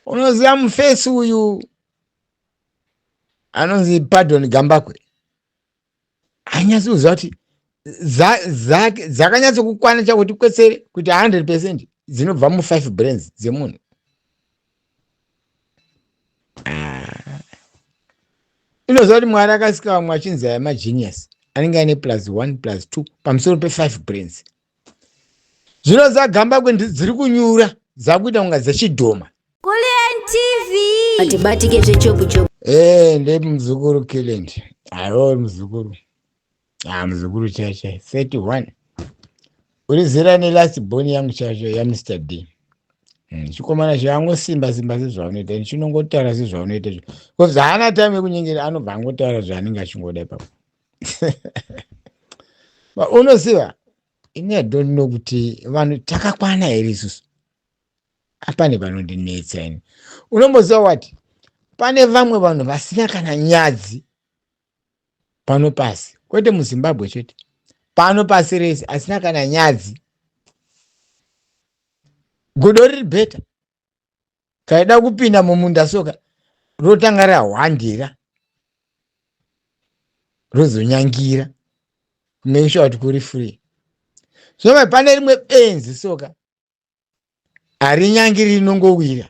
Unoziva mufesi uyu anonzi Pardon Gambakwe hanyatsi kuziva kuti dzakanyatsokukwana chakuti kwetsere kuti 100% dzinobva mu5 brains dzemunhu. Ah. Inoziva kuti Mwari akasika vamwe achinzi aya magenius anenge aine plus 1 plus 2 pamusoro pe5 brains. Zvino dzaGambakwe dziri kunyura, dzakuita kunga dzechidhoma. Kulliant TV. Atibatike zvechopu chopu. Eh, nde muzukuru Kilend. Ayo muzukuru. Ah, muzukuru chacha 31. Uri zera ne last born yangu chacho ya Mr D. Chikomana changu simba simba sezvaunoita, chinongotaura sezvaunoita. Because haana time yekunyengera, anobva angotaura zvaanenge achingoda ipapo. Unoziva, ini I don't know kuti vanhu takakwana here isusu. Apane panondinetsa ini. Unomboziva wati pane vamwe vanhu vasina kana nyadzi pano pasi, kwete muZimbabwe chete, pano pasi rese, asina kana nyadzi. Gudo riri better kaida kupinda mumunda soka, rotanga rahwandira, rozonyangira kumake sure kuti kuri free. So pane rimwe benzi soka, harinyangi, rinongowira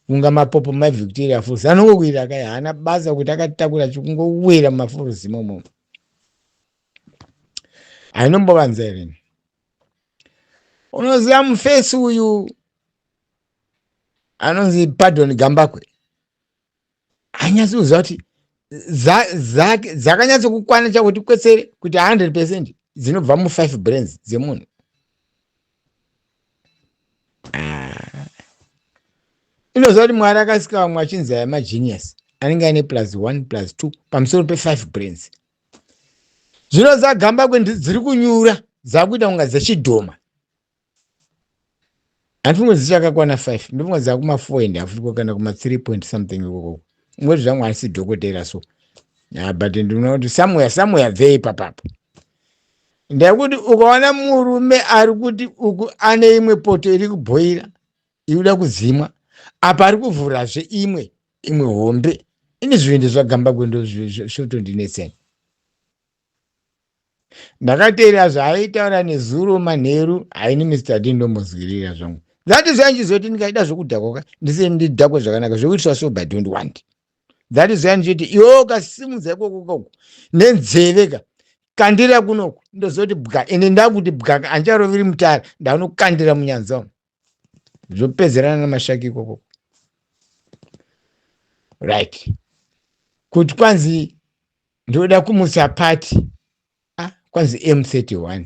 kunga mapopo maVictoria Falls, anongowira kai, haana basa kuti akatakura chikungowira mumafalls imomo. Hainombovanza here? Unoziva mufesi uyu anonzi Pardon Gambakwe hanyatsi kuziva kuti dzakanyatsokukwana chakuti kwetsere kuti 100% dzinobva mu5 brains dzemunhu. Ah. Inoziva kuti Mwari akasika vamwe achinzi aya magenius anenge aine plus 1 plus 2 pamusoro pe5 brains. Zvino dzaGambakwe dziri kunyura, dzakuita kunga dzechidhoma. Handifungi dzichakakwana 5, ndofunga dzakuma 4 and half iko kana kuma 3 point something ikoko. Ngoti zvangu handisi dhokotera so. Ah, but ndinoona kuti somewhere somewhere there ipapapo. Ndekuti ukaona murume ari kuti uku ane imwe poto iri kubhoira ikuda kudzimwa, apa ari kuvhurazve imwe hombe. Ini zvivindi zvaGambakwe ndo zvotondinetseni. Ndakateerera zvaaitaura nezuro manheru. Haini Mr D ndombozwirira zvangu. That is why ndichizoti ndikaida zvokudhakwa ka, ndisiri ndidhakwe zvakanaka, zvekuitwa sober I don't want. That is why ndichiti iwe ukasimudza ikoko koko nenzeve ka, kandira kunoku, ndozoti bwa. Ende ndakuti bwa, handicharoviri mutara, ndanokandira munyanza umu, zvopedzerana namashaki ikoko. Right, kuti kwanzi ndoda kumutsa party. Ah, kwanzi M31,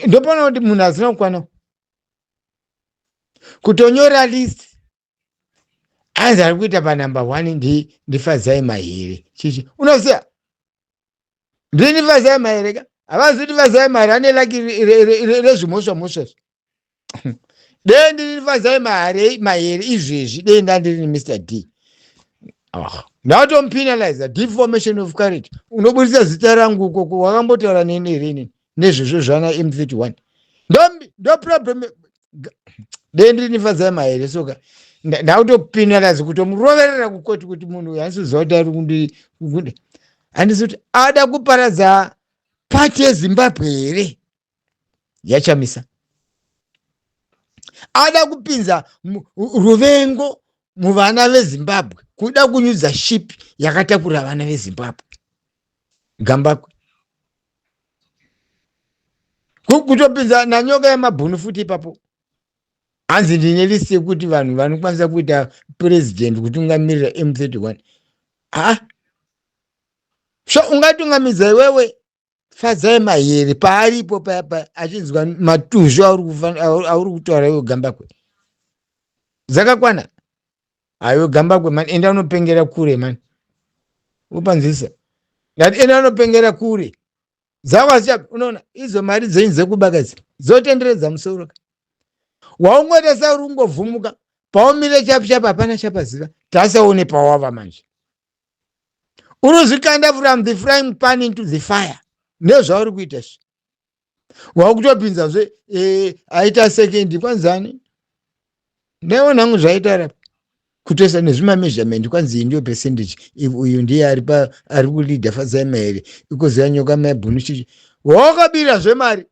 ndopona kuti munhu asina kukwana kutonyora list, anzi ari kuita panumber 1 ndiFadzai Mahere. Chichi unoziva ndini Fadzai Mahere ka? Havazi kuti Fadzai Mahere ane luck rezvimhosva mhosva izvi. Dei ndiri Fadzai Mahere izvezvi, dei ndandiri Mr D, ah, ndatomupenaliza deformation of character. Unobudisa zita rangu ukoko, wakambotaura neni here inini nezvezvo zvana M31? Ndo problem. Dei ndiri Fadzai Mahere soka, ndakutopenalize, kutomuroverera kukoti kuti munhu uyu handisiziva kuti ari kundi, handisi kuti ada kuparadza party yeZimbabwe here yaChamisa, ada kupinza ruvengo muvana veZimbabwe, kuda kunyudza ship yakatakura vana veZimbabwe. Gambakwe kutopinza nanyoka yemabhunu futi ipapo. Hanzi ndine list yekuti vanhu vanokwanisa kuita president, kutungamirira M31. Haa, so ungatungamidza iwewe Fadzai Mahere paaripo paya achinzwa matuzvi auri kutaura iwe Gambakwe? Dzakakwana aiwe Gambakwe mani, enda unopengera kure mani. Upanzisa, ndati enda unopengera kure. Dzakwazicha, unoona idzo mari dzenyu dzekubaka idzi dzotenderedza musoro. Waungoita sauri kungovhumuka paumire chapu chapu, hapana chapaziva, tasaone pawava manje. Unozvikanda from the frying pan into the fire nezvauri kuita izvi. Wakutopinzazve aita second kwanzani. Ndaiona hangu zvaitaura kutoisa nezvimameasurement, kwanzi iyi ndiyo percentage, uyu ndiye ari pa ari kuleader Fadzai Mahere, ikoziva Nyoka Mabhunu chichi wakabira zvemari.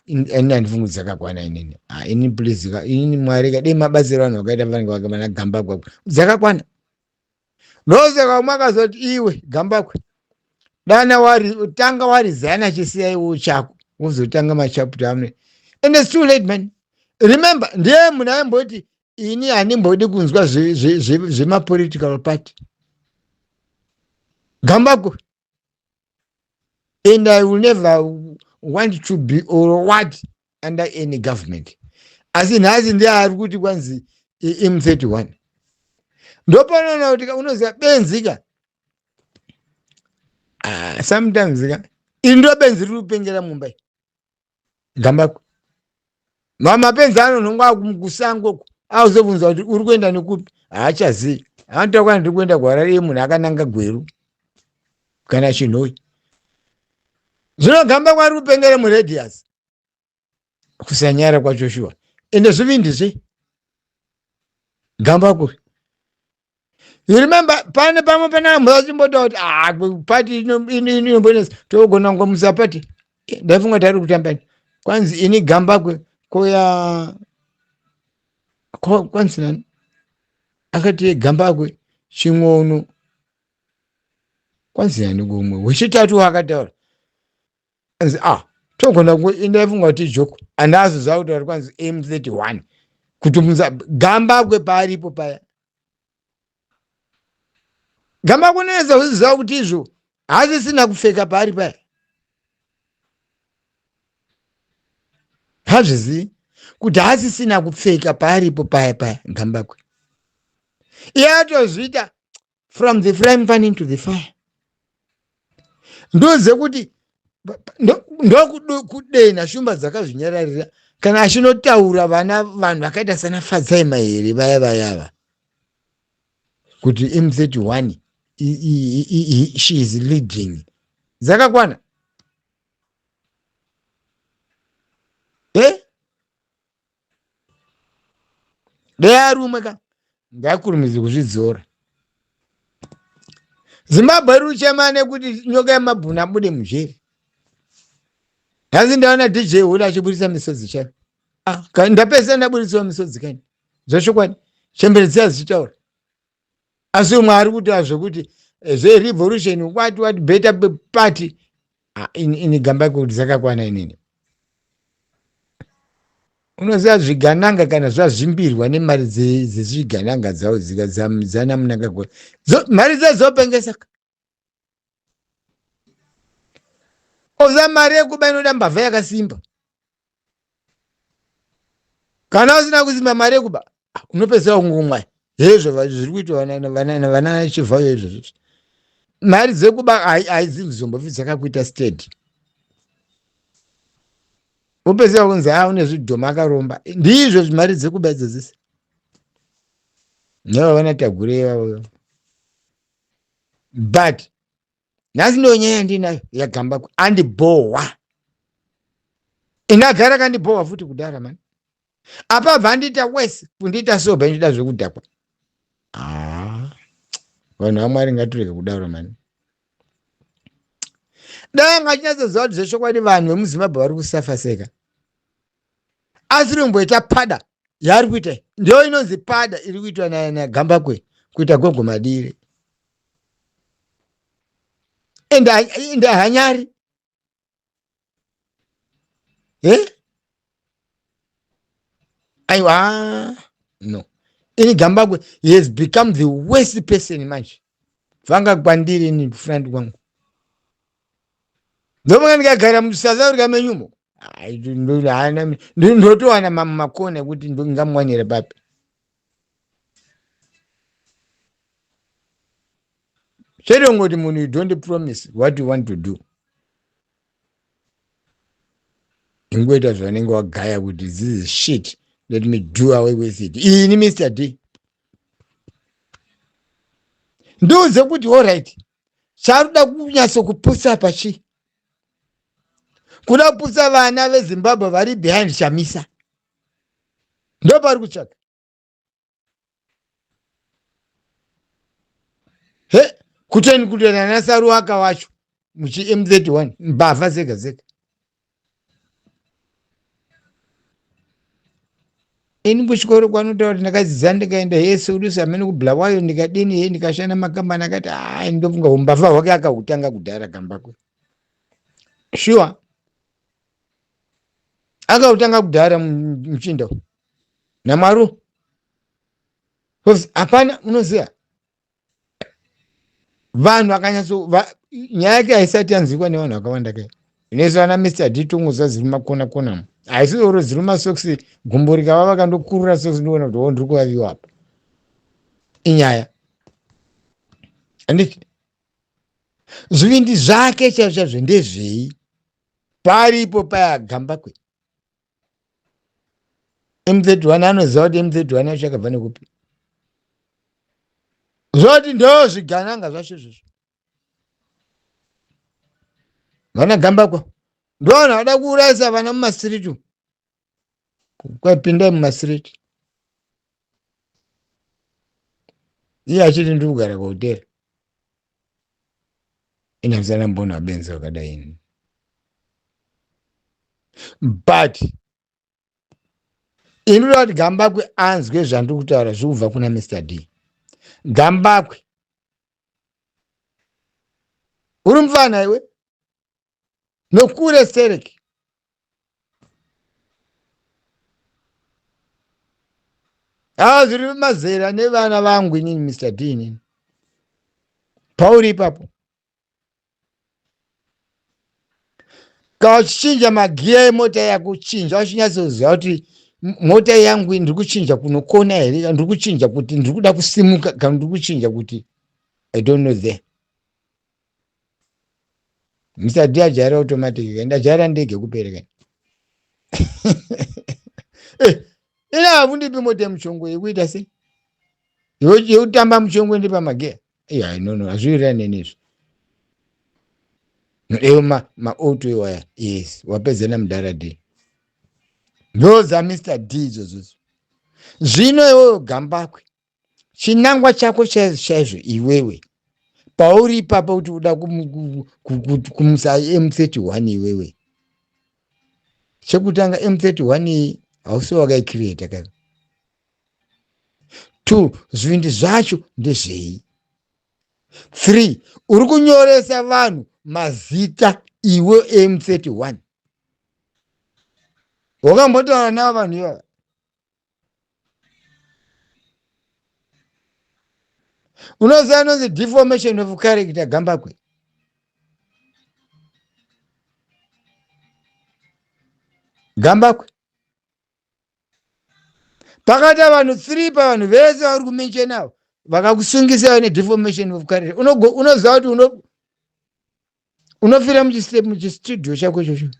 Ini handifungi dzakakwana inini. Ah, ini please ka, inini Mwari ka, dei mabatsiro vanhu vakaita vanenge vakamana Gambakwe dzakakwana. Ndosaka umwe akazoti, "Iwe Gambakwe, dana wari tanga warizana, chisiya iwo chako, wozotanga machapter amwe." And it's too late, man. Remember, ndiye munhu aimboti, "Ini handimbodi kunzwa zvemapolitical party, Gambakwe, and I will never want to be or what under any government." Asi nhasi ndiye ari kuti kwanzi M31. Ndopanoona kuti unoziva benzi ka. Ah, sometimes ka, iri ndo benzi riri kupengera mumba, Gambakwe. Mamapenzi anonhongwa kusango, auzobvunza kuti uri kuenda nekupi, haachazivi. Anotaura kwani, "Ndiri kuenda kuHarare," iye munhu akananga Gweru kana Chinhoi. Zvino Gambakwe ari kupengera muradius. Kusanyara kwacho shuwa, ende zvivindizve Gambakwe. You remember pane pamwe pana mba achimbotaura kuti, "Ah, party inombonetsa, togona kungomusa party." Ndaifunga kuti ari kutamba. Kwanzi ini Gambakwe koya kwanzi nani akati Gambakwe Ching'ono, kwanzi nani kumwe wechitatu wakataura, anzi, "Ah, togona." Ndaifunga kuti joke, handazoziva kutaura kwanzi M31 kuti musa Gambakwe paaripo paya. Gambakwe unonetsa kuziva kuti izvo haasisina kupfeka paari paya, hazvizivi kuti haasisina kupfeka paaripo paya paya. Gambakwe iye atozviita from the frying pan into the fire. Ndozekuti ndokudena shumba dzakazvinyararira kana achinotaura vana vanhu vakaita sana Fadzai Mahere vaya vayava kuti M31 she is leading. Dzakakwana e dei arumwe ka, ngakurumidze kuzvidzora. Zimbabwe iri kuchema nekuti Nyoka Yemabhunu abude mujeri. Nhasi ndaona DJ Hula achibudisa misodzi chayo. Ah, ndapedzisa ndabudisawo misodzi kani zvechokwadi, chembere dziya dzichitaura. Asi umwe ari kutaura zvekuti zverevolution, what better party. Ah, ini Gambakwe kuti dzakakwana inini. Unoziva zvigananga kana zvazvimbirwa nemari dzezvigananga dzavo dzanaMnangagwa, mari dzazopengesa. Oza mari yekuba inoda mbavha yakasimba. Kana usina kusimba, mari yekuba unopedzisira kungomwaya. Hezvo zviri kuitwa vana Chivhayo izvozvo. Mari dzekuba haidzizombofi dzakakuita steady, wopedzisira kunzi a une zvidhoma, akaromba. Ndizvo mari dzekuba idzozisi neva vana Tagure ivavo. But nhasi ndo nyaya yandinayo yaGambakwe. Andibhohwa, ingagara kandibhohwa futi kudhara mani. Apa bva andiita wese kundiita sober, ndichida zvekudhakwa. Ah, vanhu vaMwari, ngatirege kudaro mani. Dai anga achinyatsoziva kuti zvechokwadi vanhu vemuZimbabwe vari kusafa seka, asiri kumboita pada yaari kuita. Ndiyo inonzi pada iri kuitwa naGambakwe, kuita gogo madire, ende hanyari e. Aiwa, no, ini Gambakwe, he has become the worst person manje vanga kwandiri ini front kwangu. Ndomunga ndikagara muSouth Africa menyumo, ndotowana mamwe makona ekuti ndingamuwanira papi. Chete munhu, you don't promise what you want to do. Ingoita zvavanenge wagaya kuti this is shit, let me do away with it. Ini Mr D, ndiudze kuti allright, charuda kunyatsokupusa pachi kuda kuputsa vana veZimbabwe vari behind Chamisa, ndo pari kutsvaka. He, kuteni kutena naSaruwaka wacho muchi M31, mbavha dzega dzega. Ini kuchikoro kwanotaura kuti ndakadzidza, ndikaenda yesurusi amene kuBulawayo, ndikadini, he, ndikashanda makambani akati. Ai, ndofunga umbavha hwake akahutanga kudhara Gambakwe. Sure, akautanga kudhara muchinda naMwaru. Hapana, unoziva vanhu vakanyatso, nyaya yake haisati yanzwikwa nevanhu vakawanda kai. Inesu ana Mr D tongoziva dziri makona kona, haisi oro dziri masokisi, gumbo rikava vakandokurura sokisi, ndoona kuti o, ndiri kuvaviwa apa. Inyaya handiti zvivindi zvake chaizvo chaizvo ndezvei paripo paya Gambakwe? M31 anoziva kuti M31 yacho yakabva nekupi, zvoti ndo zvigananga zvacho izvozvo. Vana Gambakwa ndovanhu vada kuurayisa vana mumasiriti, kwapindai mumasiriti, iye achiti ndiri kugara kuhotera. Inhamsana mbona vabenzi vakadai. But inoda kuti Gambakwe anzwe zvandiri kutaura zviri kubva kuna Mr D. Gambakwe, uri mufana iwe, nokure stereki. Haa, zviri mazera nevana vangu inini, Mr D. Inini pauri ipapo, kana uchichinja magiya emota yako, chinja uchinyatsoziva kuti mota yangu ndiri kuchinja kunokona here, ndiri kuchinja kuti ndiri kuda kusimuka, kana ndiri kuchinja kuti I don't know there. Mr D ajaira automatic, ndajaira ndege kupereka. Eh, ina havundipi mota yemuchongo yekuita sei, yekutamba muchongo, ndi pamageya? Iya, no, no, hazviwirirani neni izvo. Ewo maauto iwaya, yes, wapedza namudhara D. Ndo dzaMr D idzodzo. Zvino iwewe Gambakwe, chinangwa chako chaizvo chaizvo iwewe pauri ipapo, kuti uda kumusa M31 iwewe, chekutanga, M31 iyi hausi wakaicreata kai. Two, zvivindi zvacho ndezvei? Three, uri kunyoresa vanhu mazita iwe M31, wakambotaura navo vanhu ivava? Unoziva anonzi deformation of character, Gambakwe? Gambakwe, pakati vanhu 3 pavanhu vese vari kumentionavo vakakusungisa nedeformation of character, unoziva kuti unofira muchistudio chako ichocho,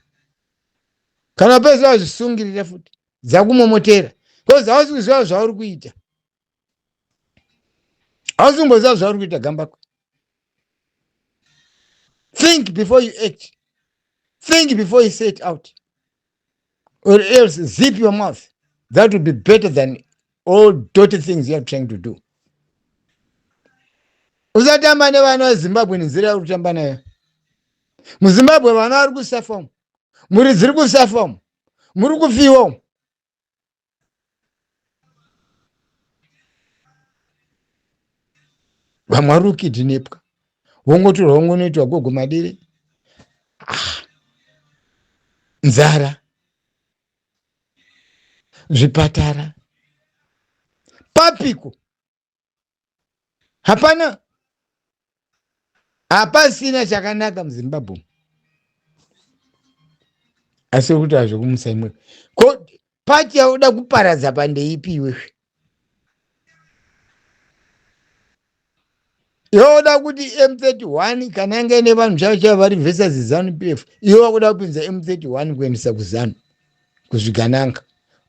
kana pese wazvisungirira futi dzakumomotera, because hausi kuziva zvauri kuita, hausi kumboziva zvauri kuita. Gambakwe, think before you act, think before you set out, or else zip your mouth. That would be better than all dirty things you are trying to do. Usatamba nevana veZimbabwe nenzira yauri kutamba nayo. MuZimbabwe vana vari kusafa umu, mhuri dziri kusafa umu, muri kufiwa umu. Vamwe vari kukidnapwa, vongotorwa, vongonoitwa gogo madire. Ah, nzara, zvipatara papiko? Hapana, hapasina chakanaka muZimbabwe. Asi kuti hazvekumusa imwe ko pati yauda kuparadza pandeipi iwewe? Yoda kuti M31 kana yanga ine vanhu chavo chavo vari versus ZANU PF, iwe wakuda kupinza M31 kuendesa kuZANU, kuzvigananga.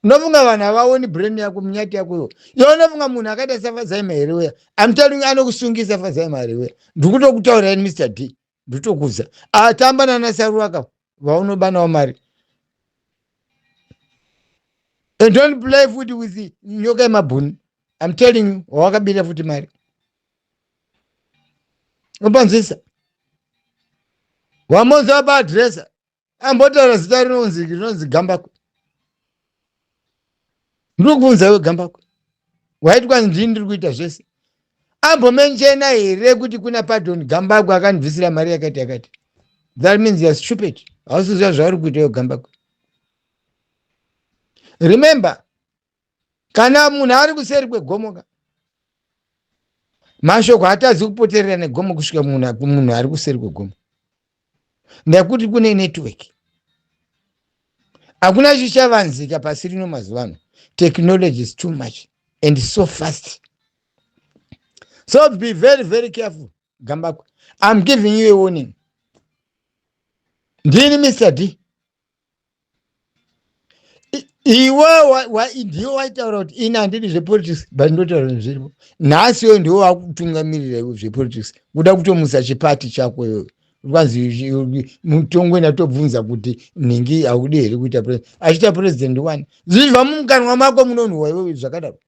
Unofunga vanhu havaoni brain yako, munyati yako iwo? Iwe unofunga munhu akaita saFadzai Mahere uya, I'm telling you, anokusungisa Fadzai Mahere uya. Ndikutokutaurirai, Mr D, ndikutokudza. Atamba nanaSaruwaka vaunobanawo mari, and don't play futi with nyoka yemabhunu. I'm telling you, wawakabira futi mari. Upanzwisa wamonzwa paadresa ambotaura zita rinonzi rinonzi Gambakwe. Ndiri kubvunza iwe Gambakwe, waiti kwanzi ndini ndiri kuita zvese. Ambomenchena here kuti kuna Pardon Gambakwe akandibvisira mari yakati yakati? That means youare stupid, hausi kuziva zvauri kuita iwe Gambakwe. Remember, kana munhu ari kuseri kwegomo ka, mashoko hatadzi kupoterera negomo kusvika munhu ari kuseri kwegomo, nekuti kune network. Hakuna chichavanzika pasi rino mazuva ano. Technology is too much and so fast, so be very very careful, Gambakwe. I'm giving you a warning. Ndini Mr D. Iwe ndiwe waitaura kuti ini handidi zvepolitics, but ndotaura zvinhu zviripo. Nhasi iwe ndiwe wakutungamirira iwe zvepolitics, kuda kutomusa chipati chako iwewe. Kwanzi mutongo ndatobvunza kuti nhingi haudi here kuita president, achiita president wani? Zvichibva mumukanwa mako munonhuhwa iwewe zvakadaro,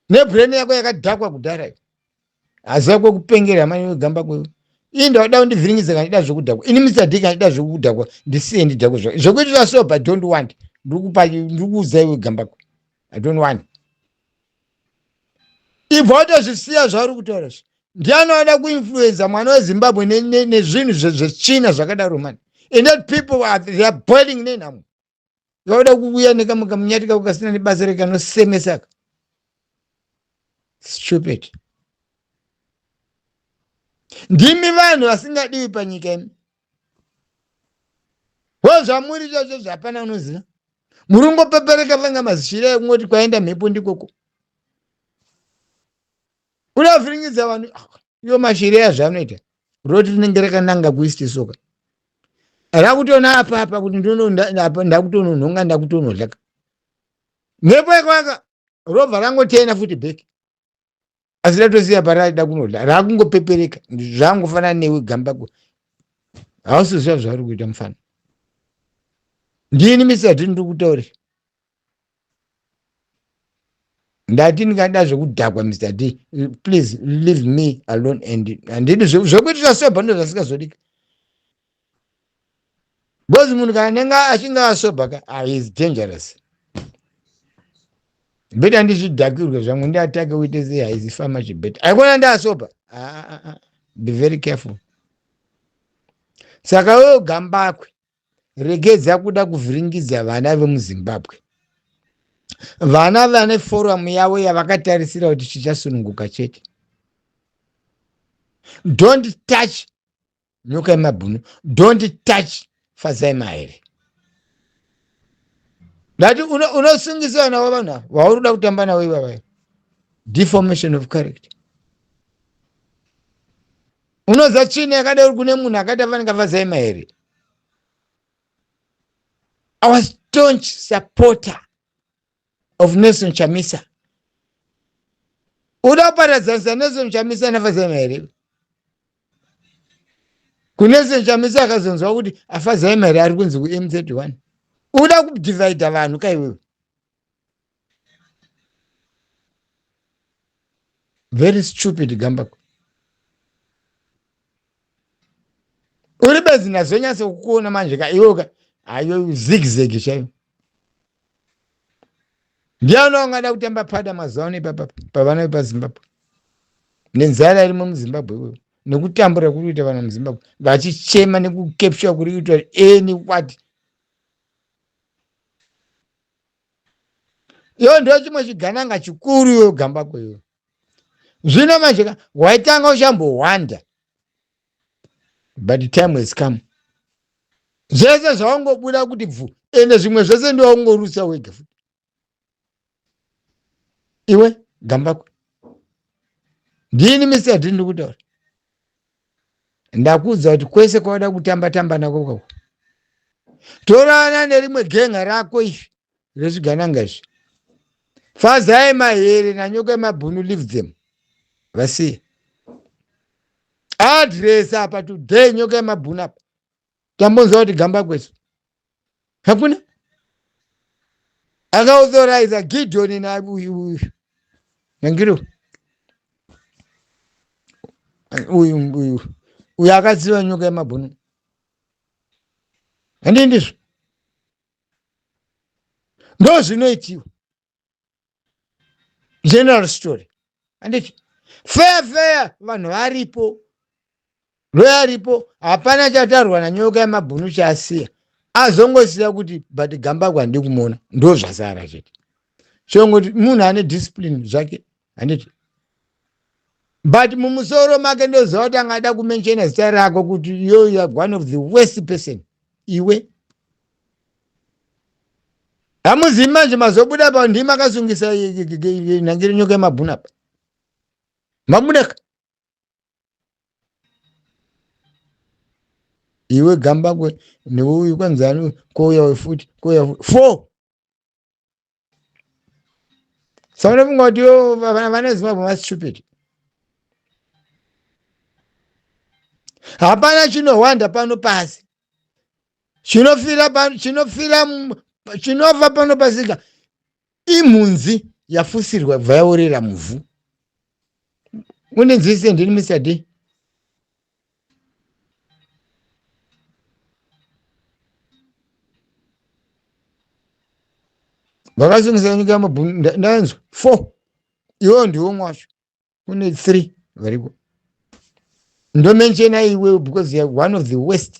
nebrain yako yakadhakwa kudhara. Haziva kwekupengera mani Gambakwe. Ii, ndauda kundivhiringidza. Kana ndida zvekudhakwa, ini Mr D, kana ndida zvekudhakwa, ndisiye ndidhakwe. Zvekuitira sober, don't want. Ndikupa, ndikuudza iwe Gambakwe, I don't want. Ibva watozvisiya zvauri kutaura zvi. Ndiani wada kuinfluenza mwana weZimbabwe nezvinhu zvetsvina zvakadaro mani? And that people are, they are boiling nenhamo. Vauda kuuya nekamwe kamunyati kako kasina nebasa rekanosemesaka. Stupid. Ndimi vanhu vasingadiwi panyika imi. Wo zvamuri izvozvo zvapana unoziva. Muri kungopepereka vanga mazishira ekungoti kwaenda mhepo ndikoko. Unovhiringidza vanhu iwo mashiri azvaanoita. Roti rinenge rakananga kuEast soka. Rakutoona apa apa kuti ndakutononhonga, ndakutonodlaka. Mhepo yakwaka robva rangotena futi back. Asi ratosiya pararida kunodla, rakungopepereka. Zvangofanana newe Gambakwe. Hausi ziva zvauri kuita mufana. Ndini Mr D ndiri kutaurira. Ndati ndingada zvekudhakwa, Mr D, please leave me alone and handidi zvekuitira sober, ndo zvasingazodika, because munhu kana anenge achinge asober ka, ah, is dangerous. Better ndizvidhakirwe zvangu, ndiatake uite sei, haizi far much better. Aikona ndasober. Ah, ah, ah. Be very careful. Saka wewe Gambakwe, regedza kuda kuvhiringidza vana vemuZimbabwe. Vana vane forum yavo yavakatarisira kuti chichasununguka chete. Don't touch Nyoka Yemabhunu, don't touch Fadzai Mahere. Ndati unosungisa vana vavanhu ava vauri kuda kutamba navo ivavayo. Deformation of character. Unoza tsvina yakadai uri kune munhu akaita fanika Fadzai Mahere, our staunch supporter of Nelson Chamisa. Uda kuparadzanisa Nelson Chamisa naFadzai Mahere? KuNelson Chamisa akazonzwa kuti aFadzai Mahere ari kunzi kuM31. Uda kudivhaidha vanhu kaiwewe. Very stupid, Gambakwe. Uri benzi. Ndazonyatsa kukuona manje ka iwe ka, ayo zigzag chaiyo. Ndiani wangada kutamba pada mazuva ano ipapa pavana vepaZimbabwe, nenzara irimo muZimbabwe iwewe, nekutambura kuri kuita vanhu muZimbabwe, vachichema nekukepshuwa kuri kuitwa any what? Iwo ndo chimwe chigananga chikuru iwe Gambakwe iwe. Zvino manje ka waitanga uchambohwanda, but time has come. Zvese zvawangobuda kuti bvu, ende zvimwe zvese ndiwaungorutsa wega futi iwe Gambakwe. Ndini Mr D ndiri kutaura. Ndakuudza kuti kwese kwauda kutamba tamba nako kwako, torana nerimwe genga rako izvi rezvigananga izvi. Fadzai Mahere naNyoka Yemabhunu, leave them, vasiye. Address apa today Nyoka Yemabhunu apa tambonzwa kuti Gambakwesu hakuna akaauthoriza Gideon na uyu uyu nangiro uyu uyu. Uyo akatsiva nyoka yemabhunu. Handii ndizvo? Ndozvinoitiwa. General story. Handiti? Fair fair vanhu varipo. Ndoyaripo hapana chatarwa nanyoka yemabhunu chaasiya. Azongosiya kuti but Gambakwe handidi kumuona. Ndozvasara chete. Chongoti munhu ane discipline zvake. Handiti? But mumusoro make ndoziva kuti angada kumenshena zita rako kuti yo you are one of the worst person. Iwe. Hamuzivi manje mazobuda pa ndimi akasungisa nangiri nyoka yemabhunu apa. Mabuda ka? Iwe Gambakwe neuyu kwanzani kouya futi kouya futi. 4. Saka unofunga kuti ivo vana Zimbabwe vastupid. Hapana chinohwanda pano pasi. Chinofira pano, chinofira chinofa pano pasika imhunzi yafusirwa bva yaorera muvhu. Unenzwise ndini Mr D. Vakasungisa nyika yamabhunu ndanzwa 4. Iwewe ndiwe umwe wacho. Kune 3 variko. Ndomenshena iwewe because you are one of the worst.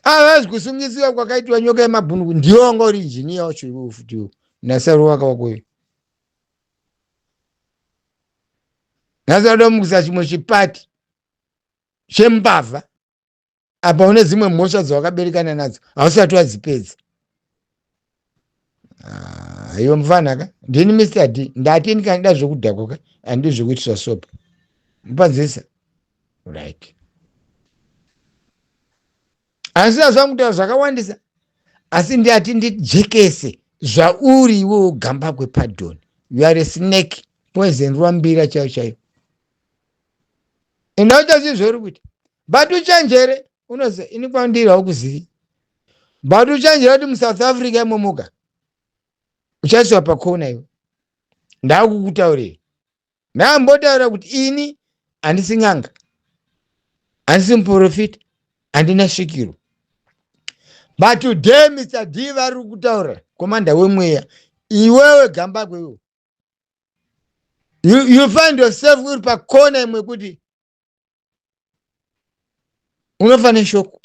Havazi kusungisiwa kwakaitwa nyoka yemabhunu ndiwe wanga uri injiniya wacho iwewe futi iwe. Nasaru waka wako iwe. Nhasi vada kumukisa chimwe chipati chembavha apa une dzimwe mhosva dzawakaberekana nadzo hausati wadzipedza. Ah, iwe mufana ka ndini Mr D ndati ndikandida zvekudhakwa ka handi zvekuitiswa sopo mupanzisa right asi azvangu kutaura zvakawandisa asi ndati ndijekese zvauri iwewo Gambakwe pardon you are a snake poison rwambira chaiyo chaiyo enda uchazivi zvauri kuita but uchenjere unoziva ini kwandiri haukuzivi but uchenjere kuti musouth africa imomoka uchaisiwa pakona iwe ndakukutaurira ndambotaura kuti ini handisi n'anga handisi muprofita handina svikiro but today Mr D vari kutaura komanda wemweya iwewe Gambakwe iwe you find yourself uri pakona imwe kuti unofa neshoko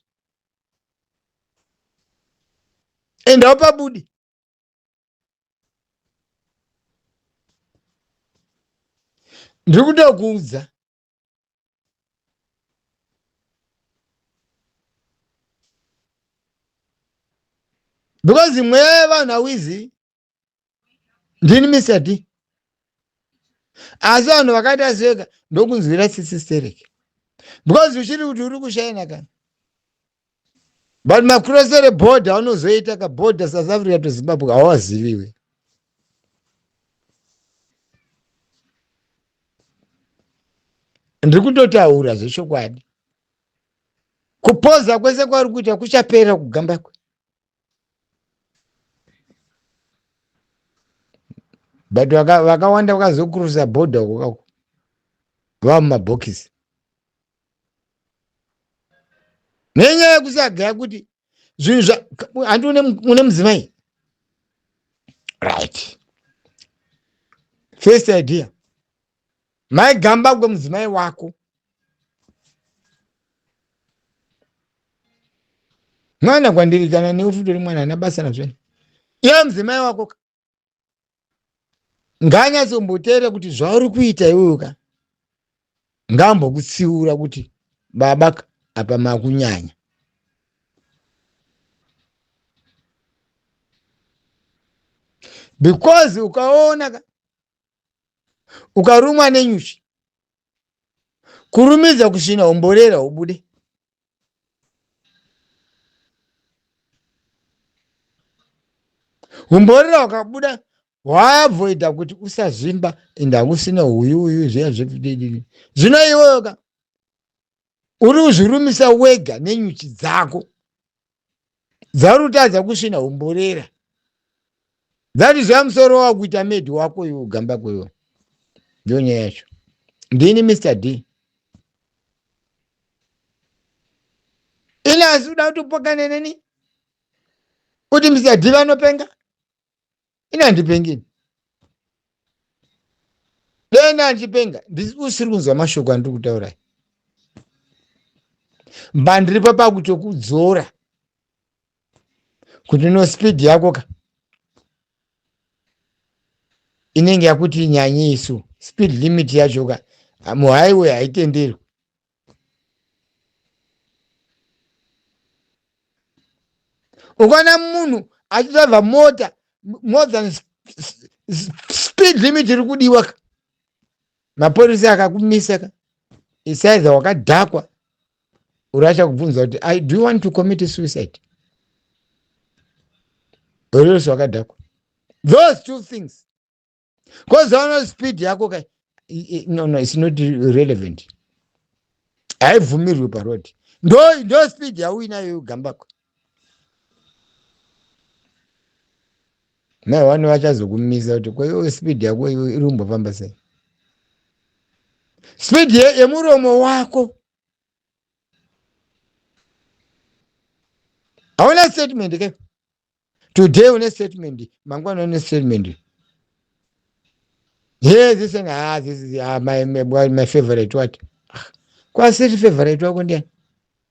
and haupabudi ndiri kutokuudza because mweya yevanhu hauizivi ndini Mr D asi vanhu vakaita seka ndokunzwira tsitsi stereki because uchiri kuti uri kushaina kana but macrossere border aunozoita kaborder South Africa to Zimbabwe hawaziviwe ndiri kutotaura zvechokwadi kupoza kwese kwauri kuita kuchapera kuGambakwe but vakawanda vakazokurusa bhodha uko kako vava mumabhokisi nenyaya yekusagaya kuti zvinhu zva handi une mudzimai right first idea mai Gambakwe mudzimai wako mwana kwandiri kana newe futi uri mwana ana basa nazvene iye mudzimai wako ngaanyatsomboteera kuti zvauri kuita iwewe ka ngaambokutsiura kuti baba apa makunyanya because ukaona ka ukarumwa nenyuchi kurumidza kusvina umborera ubude umborera ukabuda waavoida kuti usazvimba ende hakusina uyu uyu zviya zvedididi zvino iweyo ka uri kuzvirumisa wega nenyuchi dzako dzauri kutadza kusvina umborera dzati zviya musoro wakuita medi wako iwe Gambakwe iwe ndiyo nyaya yacho ndini Mr D. Ini asi uda kuti upokane neni kuti Mr D vanopenga? Ini handipengi ini. Dena handipenga, usiri kunzwa mashoko andiri kutaurai. Mbandiripo pakutokudzora kuti no speed yako ka inenge yakuti nyanye isu speed limit yacho ka muhighway haitenderwi. Ukaona munhu achidriver mota more than speed limit iri kudiwa ka, mapurisa akakumisa ka, isaiza wakadhakwa, uri achakubvunza kuti do you want to commit suicide? Uriose wakadhakwa. Those two things. Because vaona speed yako ka, no, no, it's not relevant. Haibvumirwi paroad. Ndo, ndo speed yauinayo Gambakwe. Mai vano vachazokumisa kuti kwaiwe speed yako iwe iri kumbofamba sei? Speed yemuromo wako. Hauna statement ke? Today une statement, mangwana une statement. Hey, this and this is my favorite what? Kwasiri favorite wako ndiani?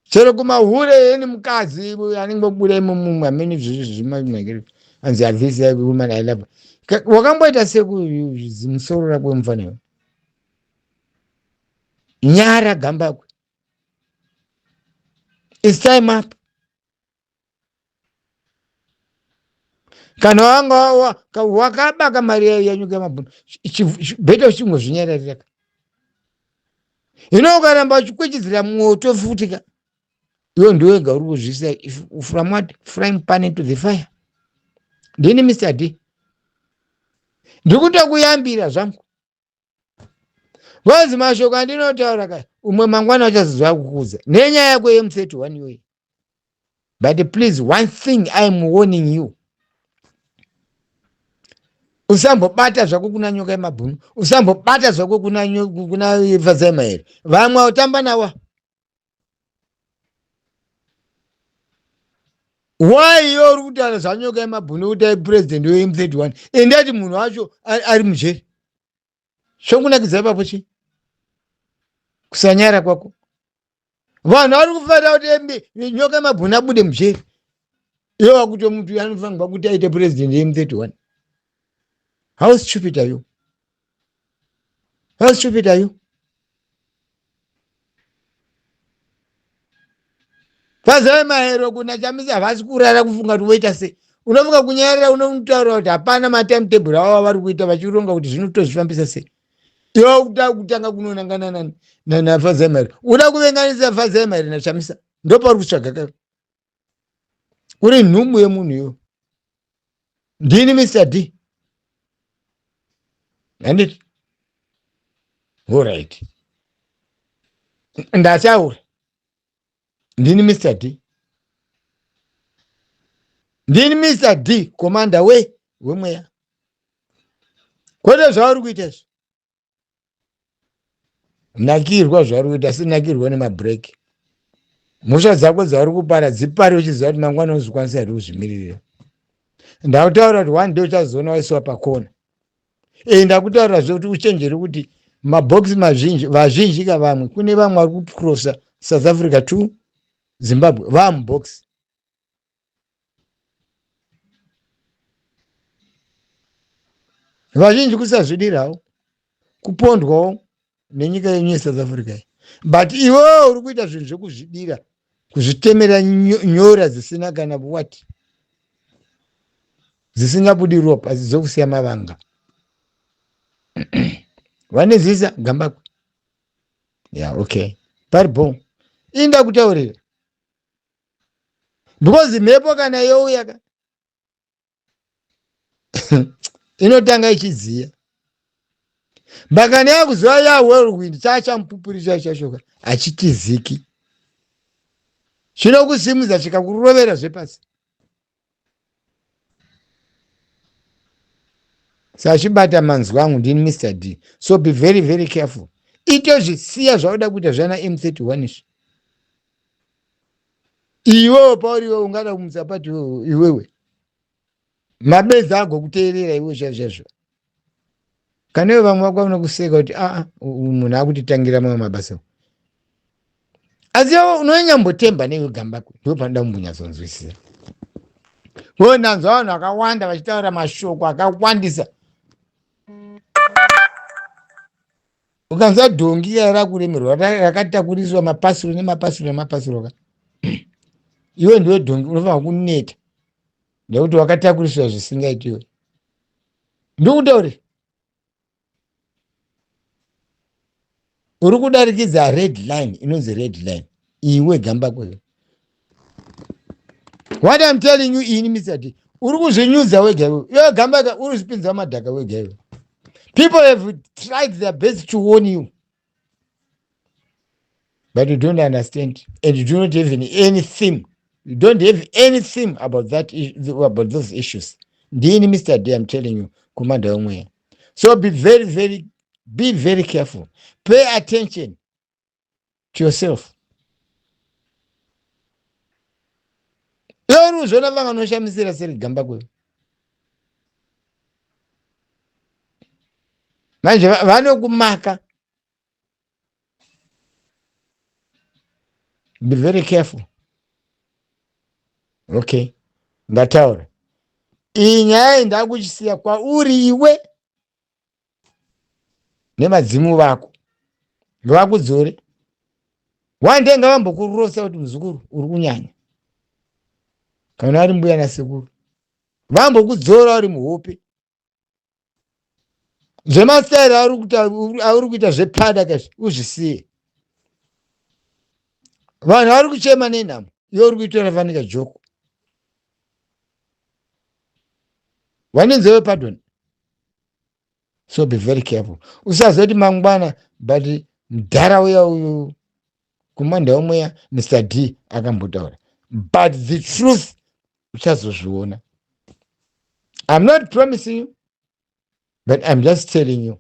Chero kumahure eni mukadzi anenge obuda imomo hamene zvimamagere. Anzi this woman I love. Wakamboita sekuzimusoro rako mufana iwe. Nyara Gambakwe. It's time up. Kana wanga wakabaka mari yenyuka yemabhunu, bheta uchingozvinyararira ka. Hino ukaramba uchikwechidzira mwoto futi ka, iwe ndiwe wega uri kuzviisa from what frying pan into the fire. Ndini Mr D. Ndiri kutokuyambira zvangu. Ngozi mashoko andinotaura ka, umwe mangwana uchazozwa kukuudza nenyaya yako yemu31 iyoyi. But please, one thing I am warning you. Usambobata zvako kuna nyoka yemabhunu, usambobata zvako kuna Fadzai Mahere. Vamwe utamba nawa. Why iwe uri kutaura zvanyoka yemabhunu kuti ai president weM31? Endati munhu wacho ari mujeri. Chokunakidza ipapo chii? Kusanyara kwako. Vanhu vari kufarira kuti nyoka yemabhunu abude mujeri. Iwe wakuti mutu anofanirwa kuti aite president yeM31. How stupid are you? How stupid are you? Fadzai Mahero kuna Chamisa havasi kurara kufunga kuti voita sei. Unofunga kunyarara, unotaura kuti hapana matimetable avo vari kuita vachironga kuti zvinotozvifambisa sei. Iwe kuda kutanga kunonangana naFadzai Mahero. Uda kuvenganisa Fadzai Mahero naChamisa. Ndopauri kutsvaga ka. Uri nhumbu yemunhu iwe. Ndini Mr D. Handiti? All right. Ndataura. Ndini Mr D. Ndini Mr D, commander we wemweya. Kwete zvauri kuita izvi. Nakirwa zvauri kuita, asi nakirwa nemabreak. Mhosva dzako dzauri kupara dzipare uchiziva kuti mangwana unozvikwanisa here kuzvimiririra. Ndakutaura kuti one day uchazoona waisiwa pakona. Ndakutaura zve kuti uchenjere kuti mabhokisi mazhinji, vazhinji ka vamwe, kune vamwe vari kucrossa South Africa to Zimbabwe, vamubhokisi. Vazhinji kusazvidirawo, kupondwawo nenyika yenyu yeSouth Africa iyi. But iwewe uri kuita zvinhu zvekuzvidira, kuzvitemera nyora dzisina kana what, dzisingabudi ropa, asi dzokusiya mavanga. Vanezisa Gambakwe. Yeah, okay. Pari bo. Inda kutaurira. Because mhepo kana youya ka inotanga ichidziya. Mbakana yakuziva ya whirlwind chachamupupurisa chacho hachitiziki. Chinokusimudza chikakurovera zvepasi. Sachibata manzwi angu, ndini Mr D. So be very very careful. Itozvisiya zvauda kuita zvana M31 izvi. Iwewe pauri iwewe ungada kumutsa pati iwewe iwewe mabezi agokuteerera iwe chaizvo kana iwe vamwe vako vanokuseka kuti aa munhu akutitangira mamwe mabasa asi iwe unonyambotemba neiwe gambakwe ndo panoda kumbonyatsonzwisisa. Ko ndanzwa vanhu vakawanda vachitaura mashoko akawandisa. Ukanzwa dhongi iya rakuremerwa rakatakuriswa mapasuro nemapasuro nemapasuro ka iwe ndiwe dhongi unofanira kuneta nekuti wakatakuriswa zvisingaiti iwe. Ndikutaure uri kudarikidza red line inonzi red line iwe gambakwe. What I'm telling you ini Mr D, uri kuzvinyudza wega iwe. Iwe gambakwe uri kuzvipinza madhaka wega iwe. People have tried their best to warn you, but you don't understand and you do not have anything. You don't have anything about that, about those issues. Ndini Mr D, I'm telling you, kumanda wemweya. So be very, very, be very careful. Pay attention to yourself. Iwe uri kuzviona vanga unoshamisira seri gambakwe. Manje vanokumaka. Be very careful. Okay, ndataura. Iyi nyaya iyi ndakuchisiya kwauri iwe nemadzimu vako. Ngavakudzore. One day ngavambokurosa kuti muzukuru uri kunyanya. Kana ari mbuya nasekuru. Vambokudzora uri muhope. Zvemastairi auri kuita zvepada kaizvi uzvisiye. Vanhu vari kuchema nenhamo, iwe uri kuitora fanika joko. Wanenzewe pardon. So be very careful. Usazoti mangwana but mudhara uya uyu kumanda wemweya Mr D akambotaura. But the truth uchazozviona. I'm not promising you, but I'm just telling you.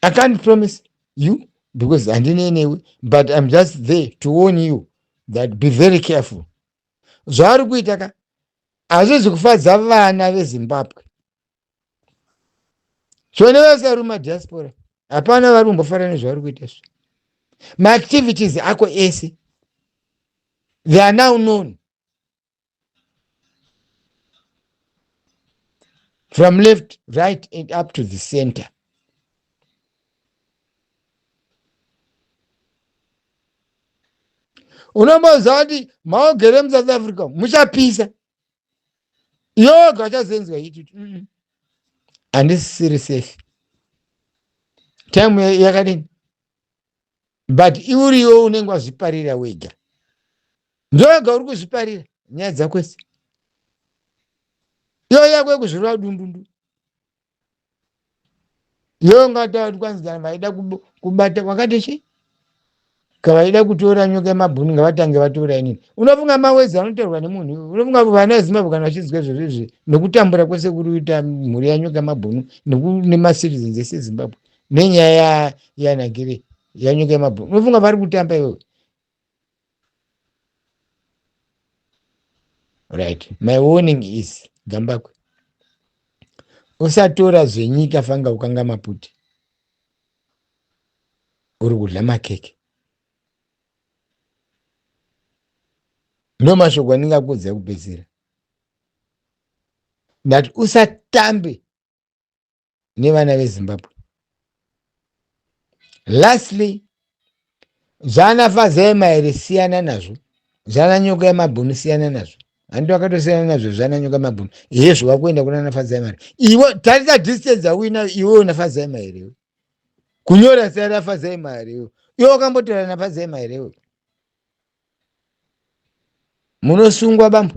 I can't promise you because handine newe, but I'm just there to warn you that be very careful. Zvaari kuita ka hazvizi kufadza vana veZimbabwe. Zvone vese vari mumadiaspora hapana vari kumbofara nezvavari kuita izvi. Maactivities ako ese they are now known from left, right and up to the center. Unomboziva kuti maogere muSouth Africa muchapisa yoga uchazenzwa iti handisisiri safe time yakadini, but uriwo unenge wazviparira wega, ndoga uri kuzviparira nyaya dzako ese iyo yako yekuzvirova dundundu iyo ungataura kwanzi kana vaida kubata wakati chii kavaida kutora nyoka yemabhunu ngavatange vatora inini. Unofunga mawedzi anotaurwa nemunhu, unofunga vana veZimbabwe kana vachinzwa izvozvo izvi nekutambura kwese kuri kuita mhuri yanyoka yemabhunu nemacitizens ese eZimbabwe nenyaya yanagire yanyoka yemabhunu, unofunga vari kutamba iwewe? Right, my warning is Gambakwe, usatora zvenyika fanga ukanga maputi uri kudla makeke. Ndo mashoko andingakuudza ekupedzisira, ndati usatambe nevana veZimbabwe. Lastly, zvana Fazai Mahere siyana nazvo, zvana nyoka yemabhunu siyana nazvo. Handi wakatosiyana nazvo zvana nyoka yemabhunu hezvo wakuenda kunana Fazai Mahere. Iwe tarisa distance yauinayo iwe una Fazai Mahere iwe. Kunyora zita raFazai Mahere iwe. Iwe wakambotaura naFazai Mahere iwe. Munosungwa bambo.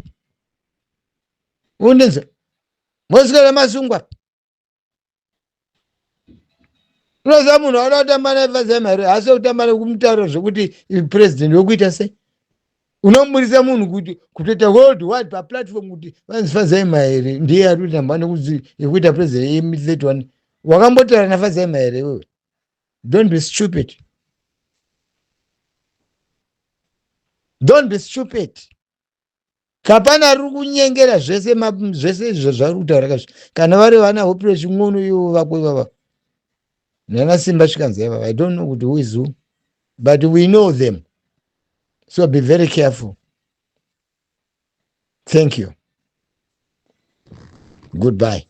Undinzwa. Moswera masungwa. Unoziva munhu auda kutamba naye Fazai Mahere haasi kutamba nekumutaura zvekuti president wekuita sei. Unomuburitsa munhu kuti kutoita world wide paplatform kuti vanzi Fazai Mahere ndiye ari kutamba nekuti yekuita president ye31. Wakambotaura naFazai Mahere iwewe. Don't be stupid. Don't be stupid. Kapana riri kunyengera zvese zvese izvo zvari kutaura kazvo. Kana vari vana Hopile Chin'ono ivo vako ivava nana Simba Chikanza ivava, I don't know kuti who is who, but we know them, so be very careful. Thank you, goodbye.